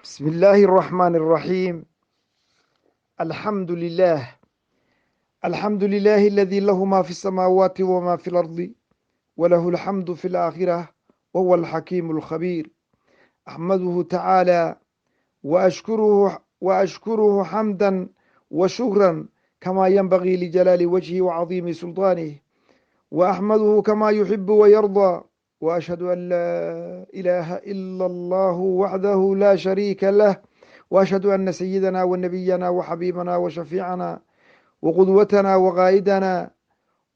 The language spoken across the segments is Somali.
بسم الله الرحمن الرحيم. الحمد لله، الحمد لله الذي له ما في السماوات وما في الأرض، وله الحمد في الآخرة، وهو الحكيم الخبير. أحمده تعالى وأشكره، وأشكره حمدا وشكرا كما ينبغي لجلال وجهه وعظيم سلطانه، وأحمده كما يحب ويرضى، وأشهد أن لا إله إلا الله وحده لا شريك له، وأشهد أن سيدنا ونبينا وحبيبنا وشفيعنا وقدوتنا وقائدنا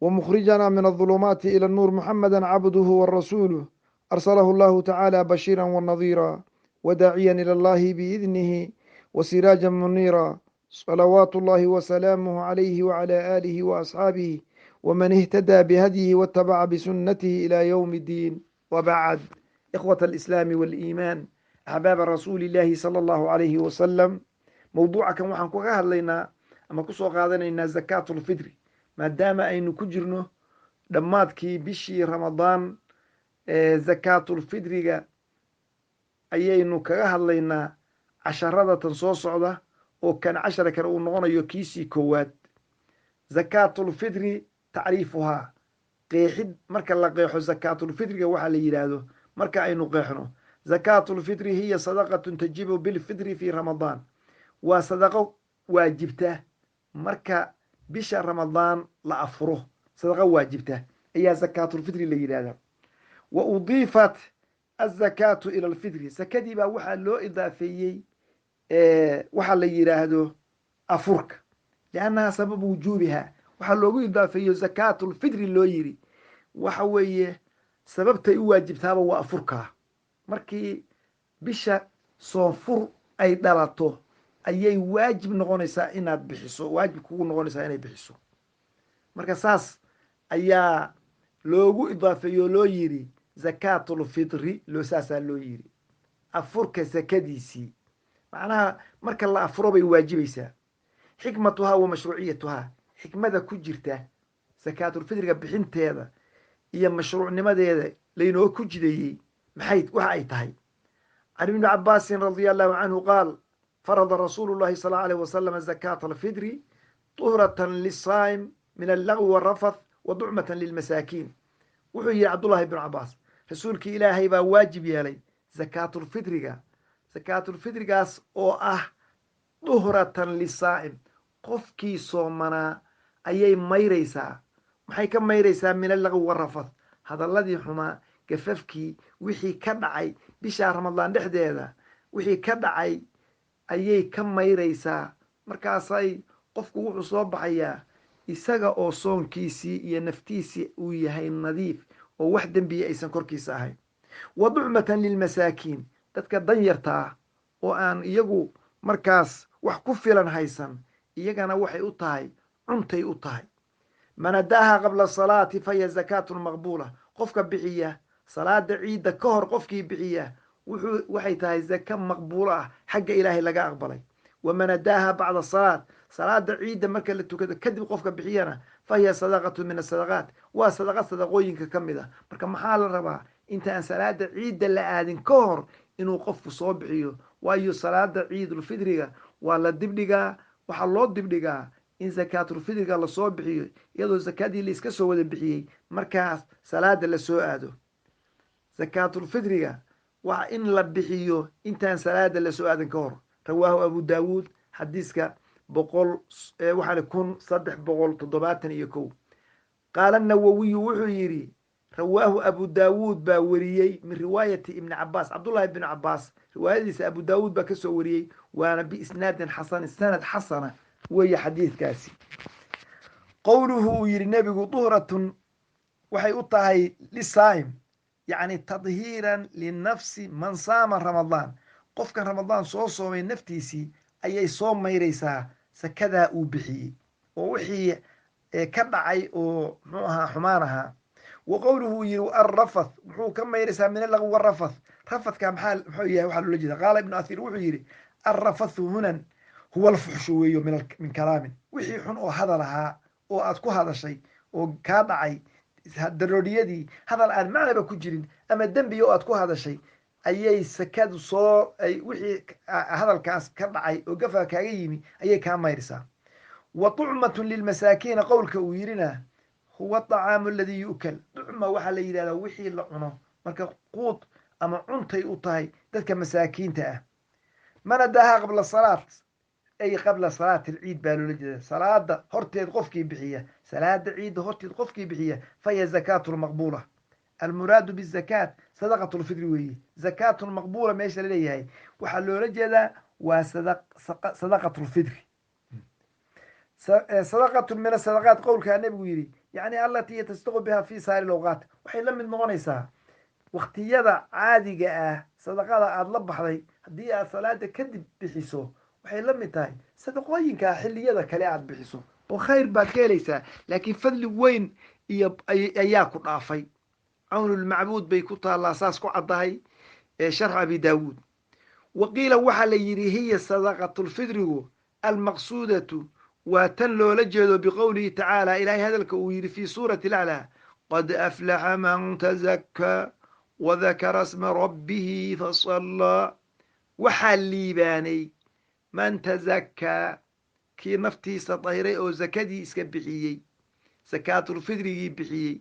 ومخرجنا من الظلمات إلى النور محمدا عبده ورسوله، أرسله الله تعالى بشيرا ونظيرا وداعيا إلى الله بإذنه وسراجا منيرا، صلوات الله وسلامه عليه وعلى آله وأصحابه ومن اهتدى بهديه واتبع بسنته إلى يوم الدين. وبعد، إخوة الإسلام والإيمان، أحباب رسول الله صلى الله عليه وسلم، mowduuca kan waxaan kaga hadlaynaa ama kusoo qaadanaynaa zakaatulfitri, maadaama aynu ku jirno dhammaadkii bishii Ramadaan. Ee zakaatulfitriga ayaynu kaga hadlaynaa casharada tan soo socda, oo kan cashara kale uu noqonayo kiisii koowaad. Zakaatulfitri tacriifuhaa, qeexid. Marka la qeexo zakaatulfitriga waxaa la yidhaahdo, marka aynu qeexno, zakaatulfitri hiya sadaqatun tajibu bilfitri fi Ramadaan. Waa sadaqo waajibta marka bisha Ramadaan la afuro, sadaqo waajibta ayaa zakaatulfitri la yidhahdaa. Wa udiifat azakaatu ila alfitri, sakadii baa waxaa loo idaafeeyey waxaa la yidhaahdo afurka, liannaha sababu wujuubiha. Waxaa loogu idaafeeyo zakaatulfitri loo yiri waxa weeye sababtay u waajibtaaba waa afurkaa. Markii bisha soonfur ay dhalato ayay waajib noqonaysaa inaad bixiso, waajib kugu noqonaysaa inay bixiso. Marka saas ayaa loogu idaafeeyo, loo yiri zakaatulfitri loo, saasaa loo yiri afurka sakadiisii, macnaha marka la afuro bay waajibaysaa. Xikmatuhaa wa mashruuciyatuhaa, xikmada ku jirta sakaatulfitriga bixinteeda iyo mashruucnimadeeda laynoo ku jideeyey maxay waxa ay tahay? Can Ibni Cabaasin radia Allahu canhu qaal: farada rasuulu llahi sal allahu alayh wasalam zakaata alfitri tuhratan lisaa'im min allagwi warafath wa ducmatan lilmasaakiin. Wuxuu yihi Cabdullahi ibnu Cabaas: Rasuulkii Ilaahay baa waajib yeelay zakaatulfitriga, zakaatulfitrigaas oo ah duhratan lisaa'im, qofkii soomanaa ayay mayraysaa. Maxay ka mayraysaa? Min allagwi warafath, hadalladii xumaa, gafafkii, wixii ka dhacay bishaa Ramadaan dhexdeeda, wixii ka dhacay ayay ka mayraysaa. Markaasay qofku wuxuu soo baxayaa isaga oo soonkiisii iyo naftiisii uu yahay nadiif oo wax dembiya aysan korkiisa ahayn. Wa ducmatan lilmasaakiin, dadka danyarta ah oo aan iyagu markaas wax ku filan haysan, iyagana waxay u tahay cuntay u tahay. Man adaaha qabla salaati fahiya zakaatun maqbuula. Qofka bixiya salaada ciidda ka hor, qofkii bixiya wuxuu waxay tahay zaka maqbuulo ah, xagga Ilaahay laga aqbalay. Waman adaaha bacda salaat, salaada ciidda marka la tukado kadib qofka bixiyana, fahiya sadaqatu min asadaqaat, waa sadaqa sadaqooyinka ka mid a. Marka maxaa la rabaa? Inta aan salaada ciidda la aadin ka hor inuu qofku soo bixiyo, waayo salaada ciidulfidriga waa la dibdhigaa. Waxaa loo dibdhigaa in zakaatulfidriga lasoo bixiyo iyadoo zakadii la iska soo wada bixiyey markaas salaada lasoo aado. Zakaatulfidriga waa in la bixiyo intaan salaada lasoo aadan ka hor. Rawaahu Abu Daawuud, xadiiska boqol waxaa 1371. Qaala Nawowiyu, wuxuu yidhi: rawaahu Abu Daawuud baa weriyey min riwaayati Ibni Cabaas, Cabdullahi ibn Cabaas riwaayadiisa Abu Daawuud baa kasoo wariyey, waana biisnaadin xasanin, sanad xasana weeye xadiidkaasi. Qowluhu uu yidhi nebigu duhratun waxay u tahay lisaa'im, yacni tadhiiran linafsi man saama Ramadaan, qofkan Ramadaan soo soomay naftiisii ayay soo mayraysaa sakadaa uu bixiyey oo wixii ka dhacay oo muxuu ahaa xumaan ahaa. Wa qowluhu yiri alrafath, muxuu ka mayraysaa? Min allagwi warafath. Rafathka maxaa muxuu yahay waxaa loola jeeda? Qaala Ibnu Athiir, wuxuu yidhi: alrafathu hunan huwa alfuxshu weeyo min kalaamin, wixii xun oo hadal ahaa oo aad ku hadashay oo kaa dhacay, daroodhiyadii, hadal aan macnaba ku jirin ama dembiya oo aad ku hadashay. Ayay sakadu soo ay wixii hadalkaas ka dhacay oo gafa kaaga yimi ayay kaa mayrisaa. Wa tucmatun lilmasaakiina qowlka uu yidhina, huwa acaamu aladii yu'kal. Tucma waxaa la yidhahdaa wixii la cuno, marka quud ama cuntay u tahay dadka masaakiinta ah. Man adaaha qabla salaat, ay qabla salaati alciid baa loola jeeda, salaada horteed qofkii bixiya, salaada ciidda horteed qofkii bixiya, fahiya zakaatu lmaqbuula. Almuraadu bizakaat sadaqat lfitri weeye. Zakaatu maqbuula meesha laleeyahay waxaa loola jeedaa waa sadaqat lfitri. Sadaqatu min asadaqaat qowlkaa nebigu yidhi, yacni allatii yatasdaqu biha fi saari lawqaat, waxay la mid noqonaysaa waktiyada caadiga ah. Sadaqada aada la baxday haddii aad salaada kadib bixiso, waxay la mid tahay sadaqooyinkaa xilliyada kale aad bixiso, oo khayr baad ka helaysaa, laakiin fadli weyn iyo ayaa ku dhaafay. Cawnulmacbuud bay ku taallaa, saas ku caddahay sharxu Abi Daawuud. Wa qiila waxaa la yidhi, hiya sadaqatulfidrigu almaqsuudatu waa tan loola jeedo biqowlihi tacaala, ilaahay hadalka uu yidhi fii suurati alaclaa: qad aflaxa man tazakkaa wadakara sma rabbihi fasallaa. Waxaa liibaanay man tazakkaa, kii naftiisa dahiray oo zakadii iska bixiyey, sakaatulfidrigii bixiyey,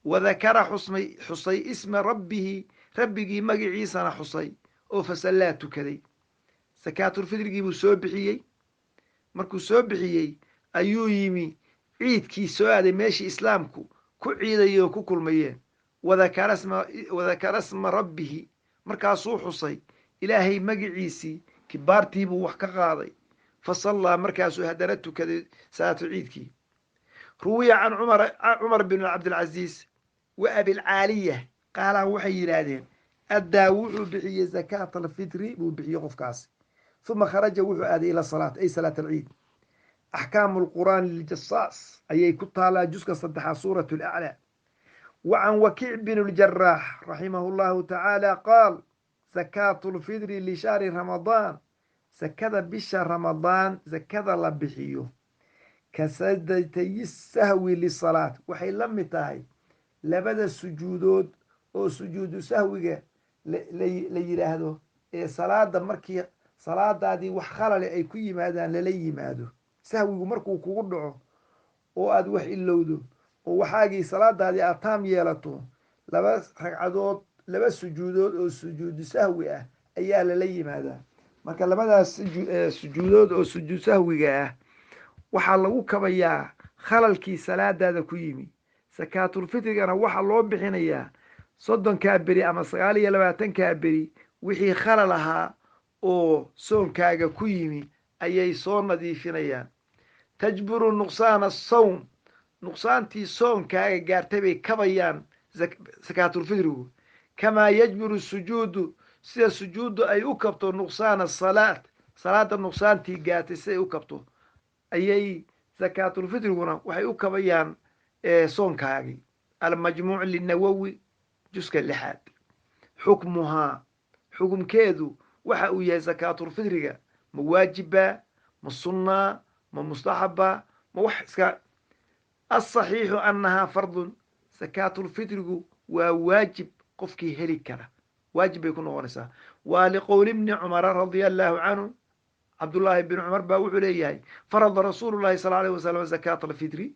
wadakara xusmay, xusay, isma rabbihi, rabbigii magaciisana xusay, oo fasallaa tukaday. Sakaatulfidrigii buu soo bixiyey. Markuu soo bixiyey ayuu yimi ciidkii, soo aaday meeshii islaamku ku ciidayay oo ku kulmayeen. Wadakara sma rabbihi, markaasuu xusay ilaahay magiciisii, kibaartiibuu wax ka qaaday, fasallaa, markaasuu haddana tukaday salaatu ciidkii. Ruwiya can Cumar bin Cabdilcaziiz wa Abilcaaliya qaalaa, waxay yidhaahdeen: addaa, wuxuu bixiyey zakaata alfitri buu bixiyey qofkaasi, uma kharaja, wuxuu aaday ila salaat, ay salaat alciid. Axkaamu lqur'aan liljasaas ayay ku taalaa, juska saddexaad, suurat laclaa. Wa can Wakiic bin ljaraax raximahu llahu tacaala qaal: zakaatu lfitri lishahri Ramadaan, sakada bisha Ramadaan zakada la bixiyo, ka sajdatay sahwi lisalaat, waxay la mid tahay labada sujuudood oo sujuudu sahwiga la yidhaahdo ee salaada markii salaadaadii wax khalale ay ku yimaadaan lala yimaado. Sahwigu markuu kugu dhaco oo aad wax ilowdo oo waxaagii salaadaadii aad taam yeelato, laba ragcadood, laba sujuudood oo sujuudu sahwi ah ayaa lala yimaadaa. Marka labadaas sujuudood oo sujuud sahwiga ah waxaa lagu kabayaa khalalkii salaadaada ku yimi. Sakaatulfitrigana waxaa loo bixinayaa 30-kaa beri ama 29-kaa beri wixii khalal ahaa oo soonkaaga ku yimi ayay soo nadiifinayaan. Tajburu nuqsaana asawm, nuqsaantii soonkaaga gaartay bay kabayaan sakaatulfitrigu. Kamaa yajburu sujuudu, sida sujuuddu ay u kabto nuqsaana asalaat, salaada nuqsaantii gaartay siday u kabto ayay sakaatulfitriguna waxay u kabayaan soonkaagii. Almajmuuc linawowi, juska lixaad. Xukmuhaa, xukumkeedu waxa uu yahay sakaatulfitriga, ma waajiba, ma sunnaa, ma mustaxaba, ma wax iska? Asaxiixu annahaa fardun, sakaatulfitrigu waa waajib. Qofkii heli kara waajib bay ku noqonaysaa. Waa liqowli bni Cumara radia allahu canhu. Cabdullaahi bin Cumar baa wuxuu leeyahay: farada rasuulu llahi sal alيh wasalam zakaata alfitri,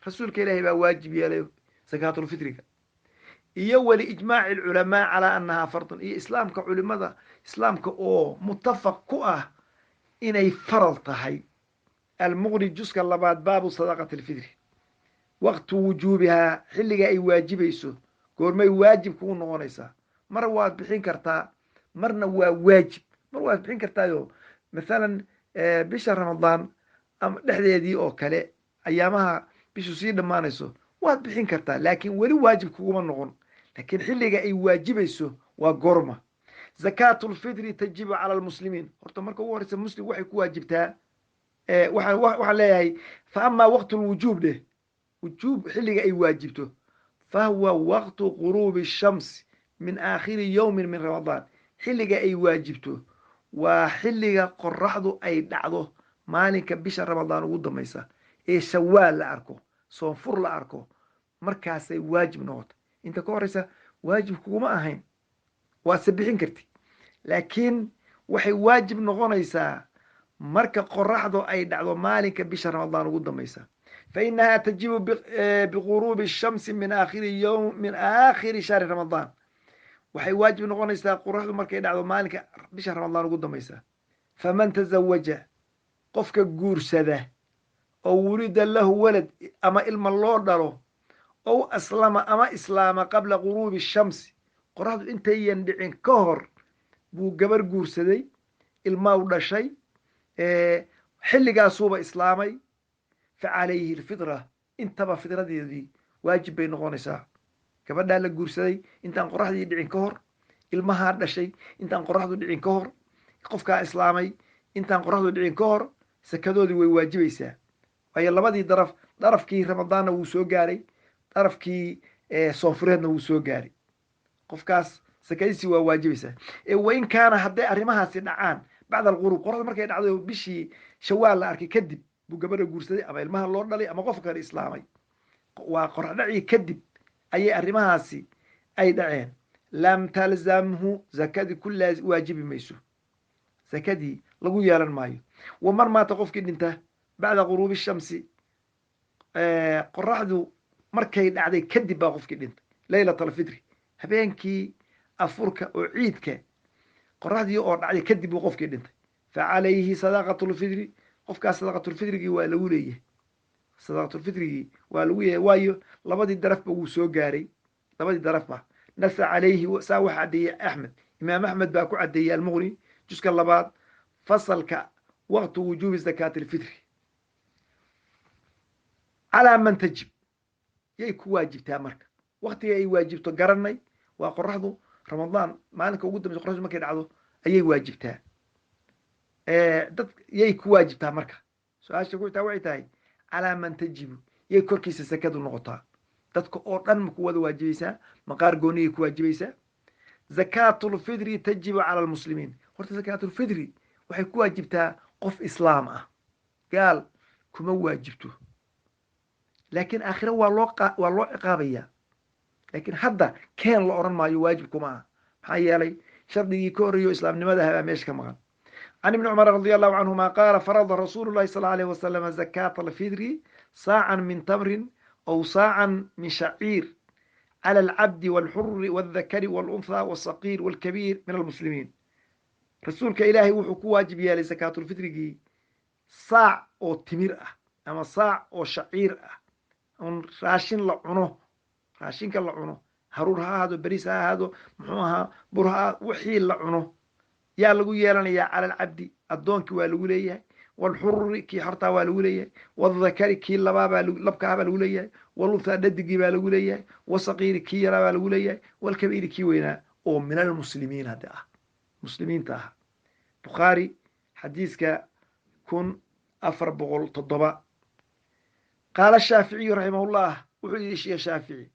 rasuulka ilaahi baa waajib yeelay zakaatulfitriga. Iyo waliijmaaci alculamaa calaa annahaa fardun, iyo islaamka, culimada islaamka oo mutafaq ku ah inay faral tahay. Almuqni, juska labaad, baabu sadaqati alfitri. Waqtu wujuubihaa, xilliga ay waajibayso, goormay waajib kugu noqonaysaa? Mar waad bixin kartaa, marna waa waajib. Mar waad bixin kartaayo, mathalan bisha Ramadaan ama dhexdeedii oo kale, ayaamaha bishu sii dhammaanayso waad bixin kartaa, laakiin weli waajib kuguma noqon. Laakiin xilliga ay waajibayso waa goorma? Zakaatulfitri tajibu cala almuslimiin. Horta marka ugu horeysa muslim waxay ku waajibtaa, waxaan leeyahay, fa amaa waqtu lwujuub dheh, wujuub xilliga ay waajibto, fahuwa waqtu guruubi shamsi min aakhiri yowmin min Ramadaan. Xilliga ay waajibto waa xilliga qoraxdu ay dhacdo maalinka bisha Ramadaan ugu dambaysa ee Shawaal la arko, soonfur la arko, markaasay waajib noqota. Inta ka horeysa waajib kuguma ahayn. Waadse bixin kartid, laakiin waxay waajib noqonaysaa marka qoraxdu ay dhacdo maalinka bisha Ramadaan ugu dambaysa. Fa inahaa tajibu biguruubi shamsi min aakhiri yowm, min aakhiri shahri Ramadaan. Waxay waajib noqonaysaa qoraxdu markay dhacdo maalinka bisha Ramadaan ugu dambaysa. Faman tazawaja, qofka guursada, oo wulida lahu walad ama ilma loo dhalo, ow aslama ama islaama qabla guruubi shamsi, qoraxdu intayan dhicin ka hor buu gabar guursaday, ilmaa u dhashay, xilligaasuuba islaamay, fa calayhi alfitra. Intaba fitradeedii waajib bay noqonaysaa. Gabadhaa la guursaday intaan qoraxdii dhicin ka hor, ilmahaa dhashay intaan qoraxdu dhicin ka hor, qofkaa islaamay intaan qoraxdu dhicin ka hor, sakadoodii way waajibaysaa. Waayo, labadii daraf, darafkii Ramadaanna wuu soo gaaray, darafkii soonfureedna wuu soo gaaray. Qofkaas sakadiisii waa waajibaysaa. Wain kaana, hadday arrimahaasi dhacaan, bacda alghuruub, qoraxdu markay dhacday, bishii Shawaal la arkay kadib buu gabadha guursaday ama ilmaha loo dhalay ama qof kale islaamay, waa qorax dhacii kadib ayay arrimahaasi ay dhaceen, lam talzamhu, zakadii ku waajibi mayso, sakadii lagu yeelan maayo. Waman maata, qofkii dhinta, bacda ghuruubi shamsi, qoraxdu markay dhacday kadib baa qofkii dhintay, leylat alfitri, habeenkii afurka oo ciidka, qoraxdii oo dhacday kadib buu qofkii dhintay, fa calayhi sadaqatulfitri. Qofkaas sadaqatulfitrigii waa lagu leeyahay, sadaqatulfitrigii waa lagu leeyahay. Waayo, labadii darafba wuu soo gaaray, labadii darafba. Nasa calayhi, saa waxa caddeeyey Axmed, Imaam Axmed baa ku caddeeyey Almuqni, juska labaad, fasalka waqtu wujuubi zakaati alfitri. Calaa man tajib, yay ku waajibtaa? Marka waktiga ay waajibto garanay, waa qoraxdu Ramadaan maalinka ugu dambeysa qoraxdu markay dhacdo ayay waajibtaa. Dad yay ku waajibtaa? Marka su-aasha ku taa waxay tahay: calaa man tajibu, yay korkiisa sakadu noqotaa? Dadka oo dhan ma ku wada waajibaysaa? Maqaar gooniyay ku waajibaysaa? Zakaatulfitri tajibu cala almuslimiin. Horta zakaatulfitri waxay ku waajibtaa qof islaam ah, gaal kuma waajibto. Laakiin aakhire waa loo ciqaabayaa, laakiin hadda keen la odhan maayo waajib kuma ah. Maxaa yeelay, shardigii ka horreeyo islaamnimada habaa meesha ka maqan. Can Ibni Cumar radi Allahu canhuma qaala: farada rasuulu llahi sal alayh wasalam zakaata alfitri saacan min tamrin aw saacan min shaciir cala alcabdi walxuri waldakari walunhaa walsaqiir walkabiir min almuslimiin. Rasuulka Ilaahay wuxuu ku waajib yeelay zakaatulfitrigii saac oo timir ah ama saac oo shaciir ah, un raashin la cuno, raashinka la cuno, haruur ha ahaado, beriis ha ahaado, muxuu ahaa, bur ha, wixii la cuno. Yaa lagu yeelanayaa? Cala alcabdi, addoonkii waa lagu leeyahay, walxururi, kii xortaa waa lagu leeyahay, waldakari, kii labaabaa labkaah baa lagu leeyahay, walunhaa, dhadigii baa lagu leeyahay, wasaqiiri, kii yaraa baa lagu leeyahay, walkabiiri, kii weynaa, oo min almuslimiin hadda ah, muslimiinta ah. Bukhaari, xadiiska 1407. Qaala Shaaficiyu raximahullah, wuxuu yihi sheekh Shaafici: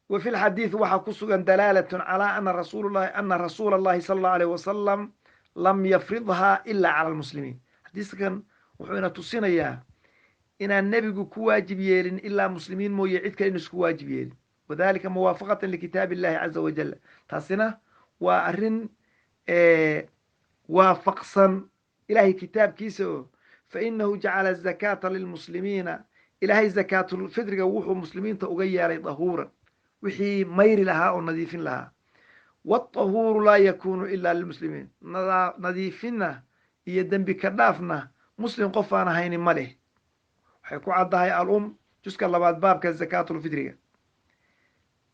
wa fi lxadiid, waxaa ku sugan, dalaalatun calaa ana rasuula allahi sala allahu alayh wasalam lam yafridhaa ila cala almuslimiin. Xadiiskan wuxuu ina tusinayaa inaan nebigu ku waajib yeelin ilaa muslimiin mooye cid kale inu isku waajib yeelin. Wadalika muwaafaqatan likitaab illahi caza wajal. Taasina waa arrin waafaqsan Ilahay kitaabkiisa, oo fainahu jacala azakaata lilmuslimiina. Ilaahay zakaatulfitriga wuxuu muslimiinta uga yeelay dahuuran, wixii mayri lahaa oo nadiifin lahaa. Wاطahuuru laa yakunu ila lilmuslimiin. Nadiifinna iyo dembi ka dhaafna muslim qof aan ahayni ma leh. Waxay ku caddahay Alum, juska labaad, baabka zakaatulfitriga.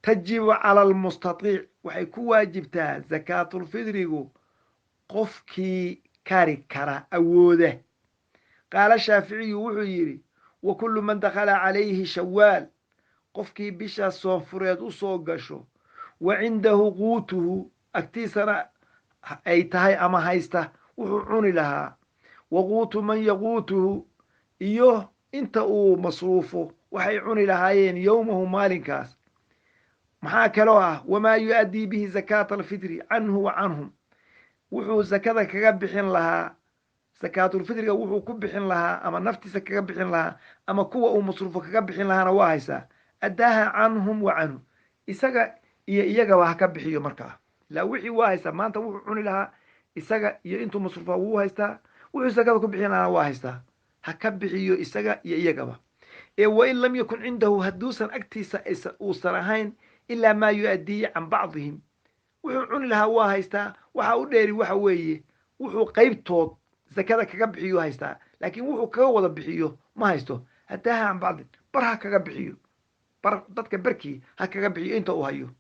Tajibu cala almustaiic, waxay ku waajibtaa zakaatulfitrigu qofkii kari kara, awooda. Qaala Shaaficiyu, wuxuu yidhi: wa kullu man dakhala calayhi Shawaal, qofkii bisha soonfureed u soo gasho, wa cindahu quutuhu, agtiisana ay tahay ama haysta wuxuu cuni lahaa, wa quutu man yaquutuhu, iyo inta uu masruufo waxay cuni lahaayeen, yowmahu, maalinkaas. Maxaa kaloo ah? Wamaa yu-addii bihi zakaata alfitri canhu wa canhum, wuxuu zakada kaga bixin lahaa, sakaatulfitriga wuxuu ku bixin lahaa ama naftiisa kaga bixin lahaa ama kuwa uu masruufo kaga bixin lahaana waa haysaa, addaaha canhum wa canhu, isaga iyo iyagaba ha ka bixiyo. Markaa Ilaa wixii waa haystaa maanta, wuxuu cuni lahaa isaga iyo intuu masruufaa wuu haystaa, wuxuu zakada ku bixin lahaana waa haystaa, ha ka bixiyo isaga iyo iyagaba. Ee wain lam yakun cindahu, hadduusan agtiisa uusan ahayn ilaa maa yu-addiihi can bacdihim, wuxuu cuni lahaa waa haystaa, waxa u dheeri waxa weeye wuxuu qeybtood zakada kaga bixiyo haystaa, laakiin wuxuu kaga wada bixiyo ma haysto. Haddaaha can bacdin, bar ha kaga bixiyo, bar dadka barkii ha kaga bixiyo inta uu hayo.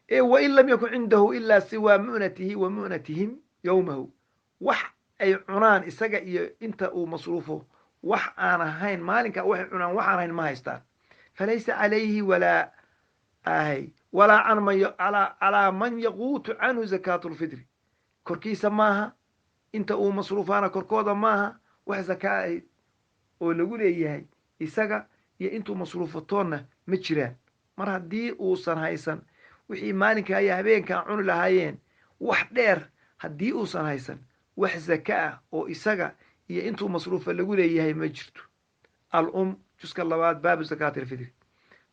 Ee wain lam yakun cindahu ilaa siwaa mu'natihi wa mu'natihim yowmahu, wax ay cunaan isaga iyo inta uu masruufo wax aan ahayn maalinka waxay cunaan waxaan ahayn ma haystaan, falaysa calayhi walaa ahay walaa can man calaa man yaquutu canhu zakaatu lfitri, korkiisa maaha, inta uu masruufaana korkooda maaha wax zakaa ahayd oo lagu leeyahay isaga iyo intuu masruufo toonna ma jiraan. Mar haddii uusan haysan wixii maalinka iyo habeenkaa cuni lahaayeen wax dheer, haddii uusan haysan wax zaka ah oo isaga iyo intuu masruufa lagu leeyahay ma jirto. Al-um, juska labaad, baabu zakaati alfitri.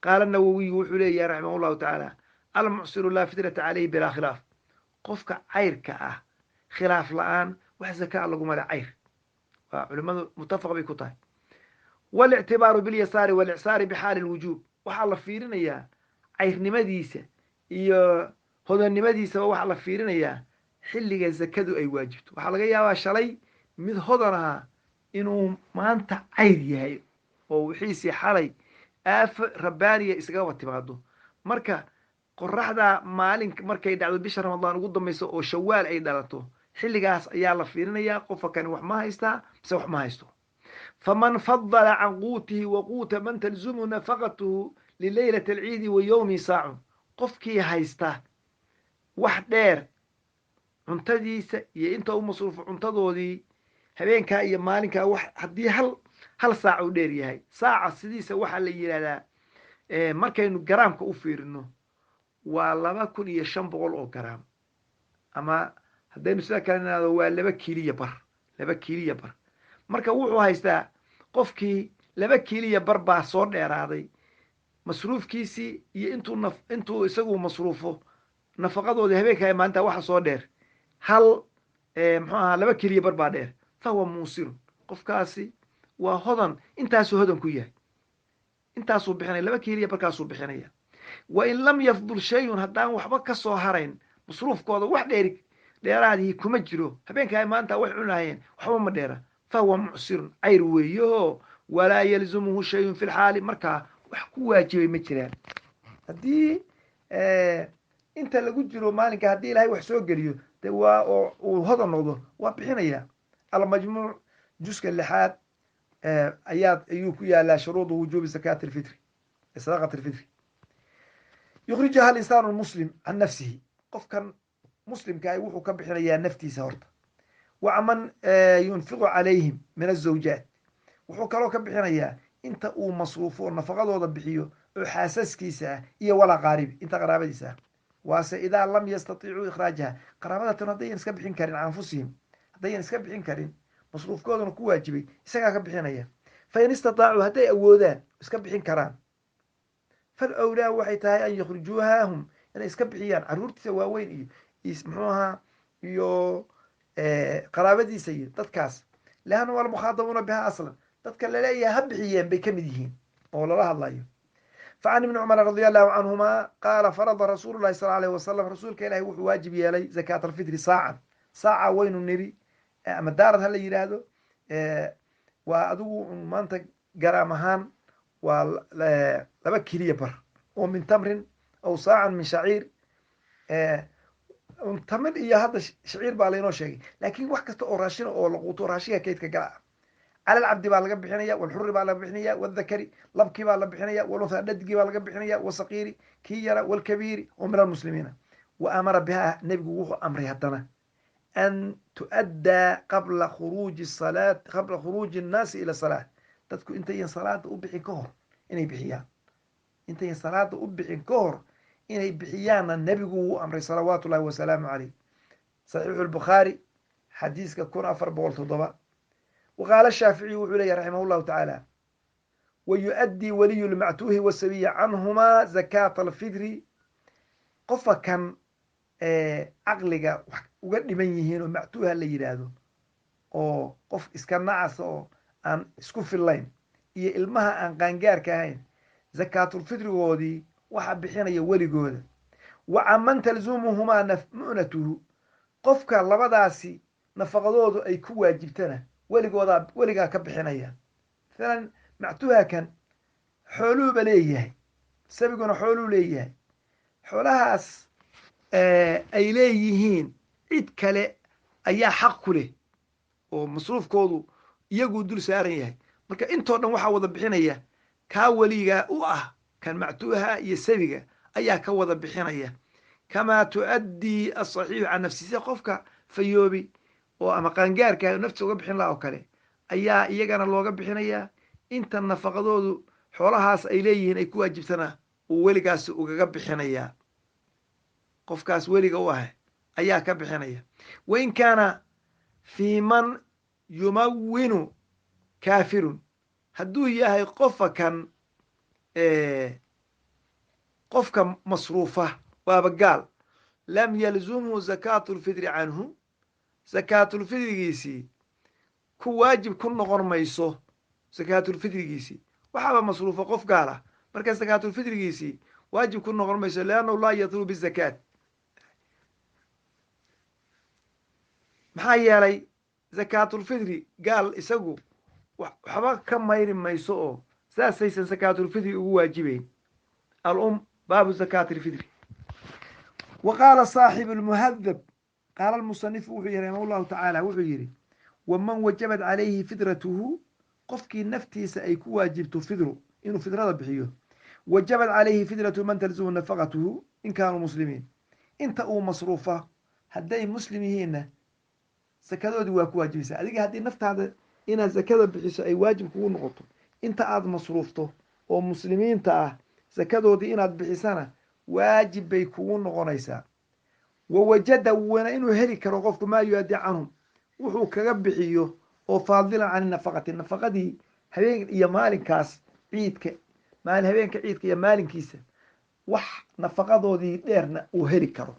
Qaala Nawowiyu wuxuu leeyahay raximah llahu tacaala: almucsiru laa fitrata caleyhi bilaa khilaaf. Qofka cayrka ah khilaaf la-aan wax zakaa laguma le, cayr waa culimadu mutafaq bay ku tahay. Walictibaaru bilyasaari walicsaari bixaali lwujuub, waxaa la fiirinayaa cayrnimadiisa iyo hodannimadiisaba, waxaa la fiirinayaa xilliga zakadu ay waajibto. Waxaa laga yaabaa shalay mid hodan ahaa inuu maanta cayr yahay oo wixiisii xalay aafo rabbaaniya isagaba timaado. Marka qoraxda maalin markay dhacdo bisha Ramadaan ugu dambayso oo Shawaal ay dhalato, xilligaas ayaa la fiirinayaa qofka kani wax ma haystaa mise wax ma haysto. Faman fadala can quutihi wa quuta man talzumu nafaqatuhu lileylati alciidi wa yowmi saacun, qofkii haysta wax dheer cuntadiisa iyo inta u masruufo cuntadoodii habeenkaa iyo maalinkaa, wax haddii hal saac uu dheer yahay. Saaca sidiisa waxaa la yidhahdaa, markaynu garaamka u fiirino, waa 2500 oo garaam, ama haddaynu sida kale nidhahdo waa laba kiiliya bar, 2 kiiliya bar. Marka wuxuu haystaa qofkii 2 kiiliya bar baa soo dheeraaday masruufkiisii iyo intuu naf intuu isagu masruufo nafaqadoodii habeenkaa maalintaa, waxa soo dheer hal muxuu ahaa 2 kiiliya bar baa dheer, fahuwa muusirun, qofkaasi waa hodan, intaasuu hodan ku yahay, intaasuu bixinaya, 2 kiiliya barkaasuu bixinaya. Wa in lam yafdul shayun, haddaan waxba ka soo harayn masruufkooda, wax dheeri dheeraadii kuma jiro, habeenkaa maanta wax cunahayeen waxba ma dheera, fahuwa mucsirun, cayr weeyaho, walaa yalzumuhu shayun fi lxaali, markaa wax ku waajibay ma jiraan. Haddii inta lagu jiro maalinka haddii Ilaahay wax soo geliyo de waa oo uu hodan noqdo, waa bixinaya. Almajmuuc, juska lixaad ayaa ayuu ku yaalaa shuruudu wujuubi zakaati alfitri, sadaqat alfitri. Yukhrijuha alinsaanu lmuslim can nafsihi, qofkan muslimka ahi wuxuu ka bixinayaa naftiisa horta, wa man yunfiqu calayhim min azawjaat, wuxuu kaloo ka bixinayaa inta uu masruufo oo nafaqadooda bixiyo oo xaasaskiisa ah iyo walaqaaribi, inta qaraabadiisa ah. Waase idaa lam yastatiicuu ikhraajaha, qaraabada tan haddayan iska bixin karin, can anfusihim haddayan iska bixin karin, masruufkoodana ku waajibay, isagaa ka bixinaya. Fa in istataacuu, hadday awoodaan iska bixin karaan, fal awlaa waxay tahay an yukhrijuuha hum, inay iska bixiyaan carruurtiisa waaweyn iyo muxuu ahaa iyo qaraabadiisa iyo dadkaas, leanna almukhaadabuuna biha aslan, dadka laleeyahay ha bixiyeen bay ka mid yihiin oo lala hadlayo. Fa can Ibni Cumar radi allahu canhuma qaala: farada rasuulu llahi sal alayh wasalam, rasuulka Ilahi wuxuu waajib yeelay zakaat alfitri saacan. Saaca waynu niri ama daarad ha la yidhaahdo, waa adigu maanta garaam ahaan waa 2 kiliya bar oo min tamrin aw saacan min shaciir. Tamir iyo hadda shaciir baa laynoo sheegay, laakiin wax kasta oo raashina oo la quuto, raashinka kaydka gala ah. Cala alcabdi baa laga bixinaya, walxuri baa laga bixinaya, waldakari labkii baa la bixinaya, waluntha dhadigii baa laga bixinaya, wasaqiiri kii yara, walkabiiri oo min almuslimiina. Wa amara biha, nebigu wuxuu amray haddana an tu'addaa qabla khuruuji salaat, qabla khuruuji annaasi ila salaat, dadku intayan salaada u bixin ka hor inay bixiyaan, intayan salaada u bixin ka hor inay bixiyaanna nebigu wuu amray salawaatu ullahi wasalaamu caleyh. Saxiixu Lbukhaari, xadiiska 1407. Waqaala Shaaficiyu wuxuu leeyahy raximah llahu tacaala: wa yu-addii waliyu lmactuuhi wasabiyi canhumaa zakaata alfitri. Qofa kan Caqliga wax uga dhiman yihiin oo mactuuha la yidhaahdo, oo qof iska nacasa oo aan isku fillayn, iyo ilmaha aan qaangaarka ahayn, zakaatulfitrigoodii waxaa bixinaya weligooda. Wa canman talzumuhumaa mu'natuhu, qofka labadaasi nafaqadoodu ay ku waajibtana weligoodaa, weligaa ka bixinaya. Maalan mactuuha kan xooluuba leeyahay, sabiguna xooluu leeyahay, xoolahaas ay leeyihiin cid kale ayaa xaq ku leh oo masruufkoodu iyaguu dul saaran yahay. Marka intoo dhan waxaa wada bixinaya kaa weligaa u ah, kan mactuuha iyo sabiga ayaa ka wada bixinaya. Kamaa tu'addii asaxiixu can nafsi, sida qofka fayoobi oo ama qaangaarka naftiisa uga bixin laha oo kale ayaa iyagana looga bixinayaa. Inta nafaqadoodu xoolahaas ay leeyihiin ay ku waajibtana uu weligaas ugaga bixinayaa, qofkaas weliga u ah ayaa ka bixinaya. Wain kaana fii man yumawinu kaafirun, hadduu yahay qofa kan qofka masruufa waaba gaal, lam yalzumhu zakaatu lfitri canhu, zakaatulfitrigiisii ku waajib ku noqon mayso. Zakaatulfitrigiisii waxaaba masruufa qof gaal ah, marka zakaatulfitrigiisii waajib ku noqon mayso, liannahu laa yatlubu bizakaat. Maxaa yeelay zakaatulfitri gaal isagu waxba ka mayri mayso, oo saasaysan zakaatulfitri ugu waajibeyn. Alum baabu zakaati lfitri. Wa qaala saaxibu lmuhadab, qaala almusanifu wuxuu yihi raximah llahu tacaala, wuxuu yihi: waman wajabat calayhi fidratuhu, qofkii naftiisa ay ku waajibto fidru, inuu fidrada bixiyo, wajabat calayhi fidratu man talzumu nafaqatuhu in kaanuu muslimiin, inta uu masruufa hadday muslim yihiinna sakadoodii waa ku waajibaysaa. Adiga haddii naftaada inaad zakada bixiso ay waajib kugu noqoto, inta aad masruufto oo muslimiinta ah sakadoodii inaad bixisana waajib bay kugu noqonaysaa. Wa wajada, wana inuu heli karo qofku maa yuaddi canhum, wuxuu kaga bixiyo oo faadilan can nafaqati, nafaqadii habeen iyo maalinkaas ciidka, maalin habeenka ciidka iyo maalinkiisa wax nafaqadoodii dheerna uu heli karo,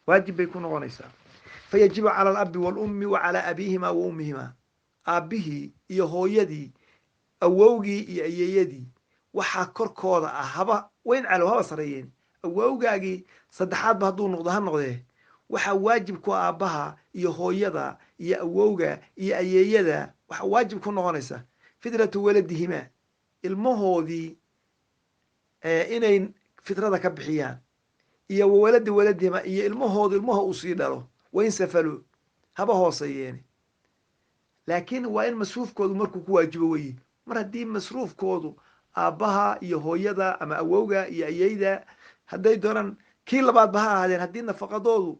waajib bay ku noqonaysaa. Fayajibu cala alabi waalummi wa calaa abiihima wa ummihima, aabbihii iyo hooyadii, awowgii iyo ayeeyadii waxaa korkooda ah, haba weyn calow haba sareeyeen, awowgaagii saddexaadba hadduu noqdo ha noqdee, waxaa waajib ku aabbaha iyo hooyada iyo awowga iyo ayeeyada, waxaa waajib ku noqonaysa fidratu waladihima, ilmahoodii inay fitrada ka bixiyaan, iyo wawaladi waladihima, iyo ilmahoodu ilmaha uu sii dhalo, wain safaluu haba hooseeyeene, laakiin waa in masruufkoodu markuu ku waajibo weyi. Mar haddii masruufkoodu aabbaha iyo hooyada ama awowga iyo ayeyda, hadday doonaan kii labaadba ha ahaadeen, haddii nafaqadoodu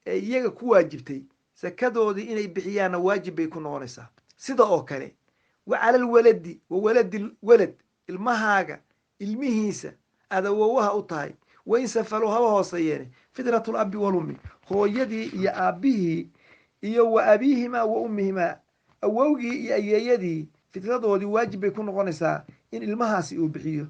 iyaga ku waajibtay, sakadoodii inay bixiyaanna waajib bay ku noqonaysaa. Sida oo kale wa cala alwaladi wa waladi walad, ilmahaaga ilmihiisa aad awowaha u tahay, wain safaluu haba hooseeyeene, fidratu labi walummi, hooyadii iyo aabbihii iyo wa abiihimaa wa ummihimaa, awowgii iyo ayeeyadii fitradoodii waajib bay ku noqonaysaa in ilmahaasi uu bixiyo,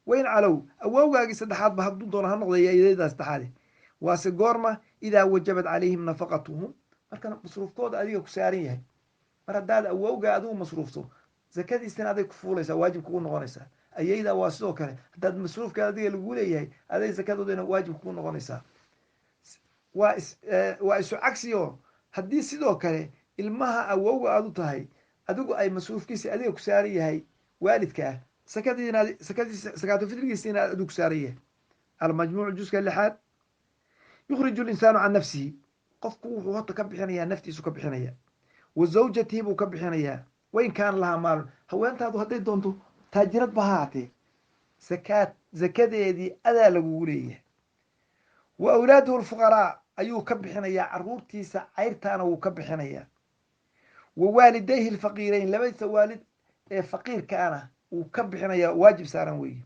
wain calow awowgaagii saddexaadba hadduu doono ha noqday, ayeeyadaa saddexaade. Waase goorma? Idaa wajabat calayhim nafaqatuhum, marka masruufkooda adiga ku saaran yahay. Mar haddaad awowgaa adigu masruufto, zakadiisana aday ku fuulaysaa, waajib kugu noqonaysaa. Ayeydaa waa sidoo kale, haddaad masruufkaada adiga lagu leeyahay, aday zakadoodana waajib kugu noqonaysaa. Waa isu cagsi oo haddii sidoo kale ilmaha awowga aad u tahay adigu ay masruufkiisa adiga ku saaran yahay waalidka ah, sakadiina sakadiisa sakaatulfitrigiisiina adigu ku saaran yahay. Almajmuuc juska lixaad. Yukhriju linsaanu can nafsihi, qofku wuxuu horta ka bixinayaa naftiisu ka bixinaya, wa zawjatihi buu ka bixinayaa, wain kaana lahaa maalun, haweentaadu hadday doonto taajirad ba ha haatee, sakaad zakadeedii adaa lagugu leeyahay. Wa awlaaduhu alfuqaraa ayuu ka bixinayaa, caruurtiisa cayrtaana wuu ka bixinayaa. Wa waalidayhi alfaqiireyn, labadiisa waalid ee faqiirkaana wuu ka bixinayaa, waajib saaran weeye.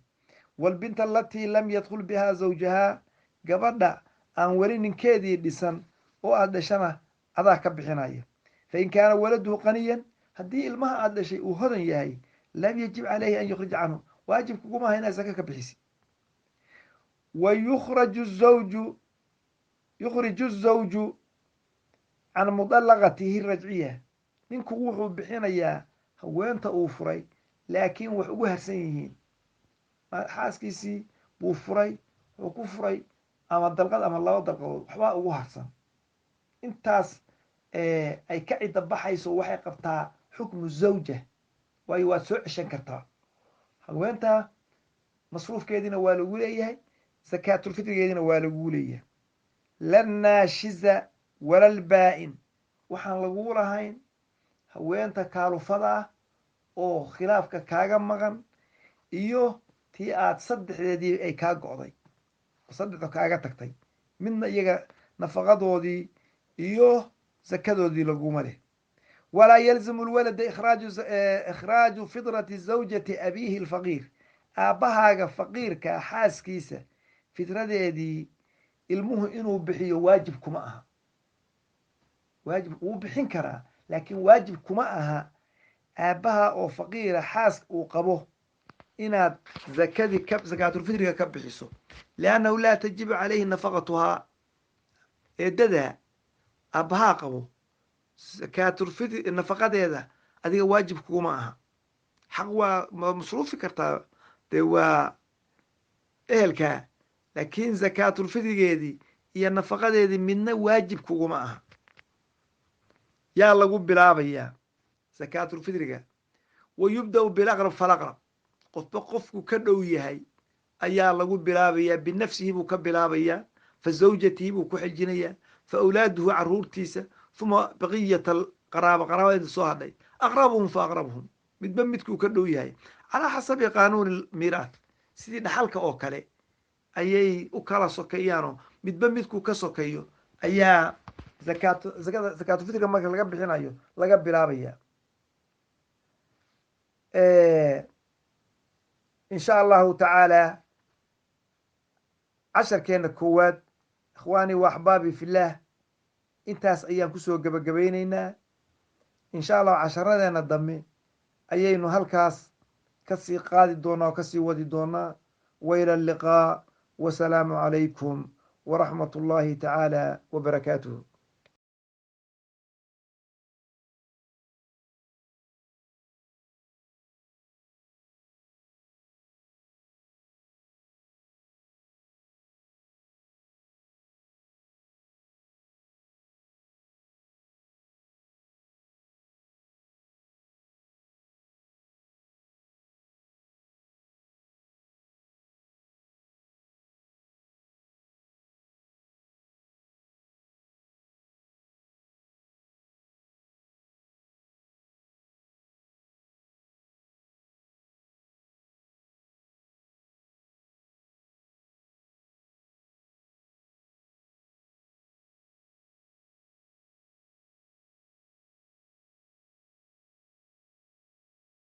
Waalbinta alatii lam yadkhul bihaa zawjahaa, gabadha aan weli ninkeedii dhisan oo aad dhashana adaa ka bixinaya. Fain kaana waladuhu qaniyan, haddii ilmaha aad dhashay uu hodan yahay, lam yajib calayhi an yukhrija canhu, waajib kuguma aha inaad zaka ka bixisi. Wa yukhraju zawju Yukhriju zawju can mudallaqatihi rajciya, ninku wuxuu bixinayaa haweenta uu furay laakiin wax ugu harsan yihiin. Xaaskiisii buu furay, wuxuu ku furay ama dalqad ama laba dalqadood, waxbaa ugu harsan. Intaas ay ka cidda baxayso waxay qabtaa xukmu zawja, waayo waad soo ceshan kartaa haweenta, masruufkeediina waa lagu leeyahay, sakaatulfitrigeediina waa lagu leeyahay. Lannaashiza walalbaa-in, waxaan lagu lahayn haweenta kaalufada ah oo khilaafka kaaga maqan iyo tii aad saddexdeedii ay kaa go'day, saddexda kaaga tagtay, midna iyaga nafaqadoodii iyo sakadoodii laguma leh. Walaa yalzamu lwalada ikhraaju fidrati zawjati abiihi alfaqiir, aabbahaaga faqiirkaa xaaskiisa fitradeedii ilmuhu inuu bixiyo waajib kuma aha. Waajib wuu bixin karaa, laakiin waajib kuma aha aabbaha oo faqiira xaas uu qabo inaad zakadii ka sakaatulfitriga ka bixiso, liannahu laa tajibu calayhi nafaqatuhaa. Eedada aabbahaa qabo sakaatulfitri nafaqadeeda adiga waajib kuguma aha. Xaq waa ma masruufi kartaa, dee waa ehelkaa, laakiin sakaatulfitrigeedii iyo nafaqadeedii midna waajib kuguma aha. Yaa lagu bilaabayaa sakaatulfitriga? Wa yubda'u bilaqrab falaqrab, qofba qofku ka dhow yahay ayaa lagu bilaabayaa. Binafsihi buu ka bilaabayaa, fa zawjatihi buu ku xijinayaa, fa awlaaduhu caruurtiisa, uma baqiyat alqaraaba, qaraabada soo hadhay, aqrabuhum fa aqrabuhum, midba midkuu ka dhow yahay, calaa xasabi qaanuuni miiraath, sidii dhaxalka oo kale ayay u kala sokeeyaanoo midba midkuu ka sokeeyo ayaa zakaat zakada zakaatufitriga marka laga bixinayo laga bilaabaya. In sha Allahu tacaala casharkeena koowaad, ikhwaanii wa axbaabii fillaah, intaas ayaan kusoo gebagabayneynaa. In sha Allahu casharadeena dambe ayaynu halkaas kasii qaadi doonaa oo kasii wadi doonaa. Wa ila alliqaa, wasalaamu calaykum waraxmat ullahi tacaala wabarakaatuh.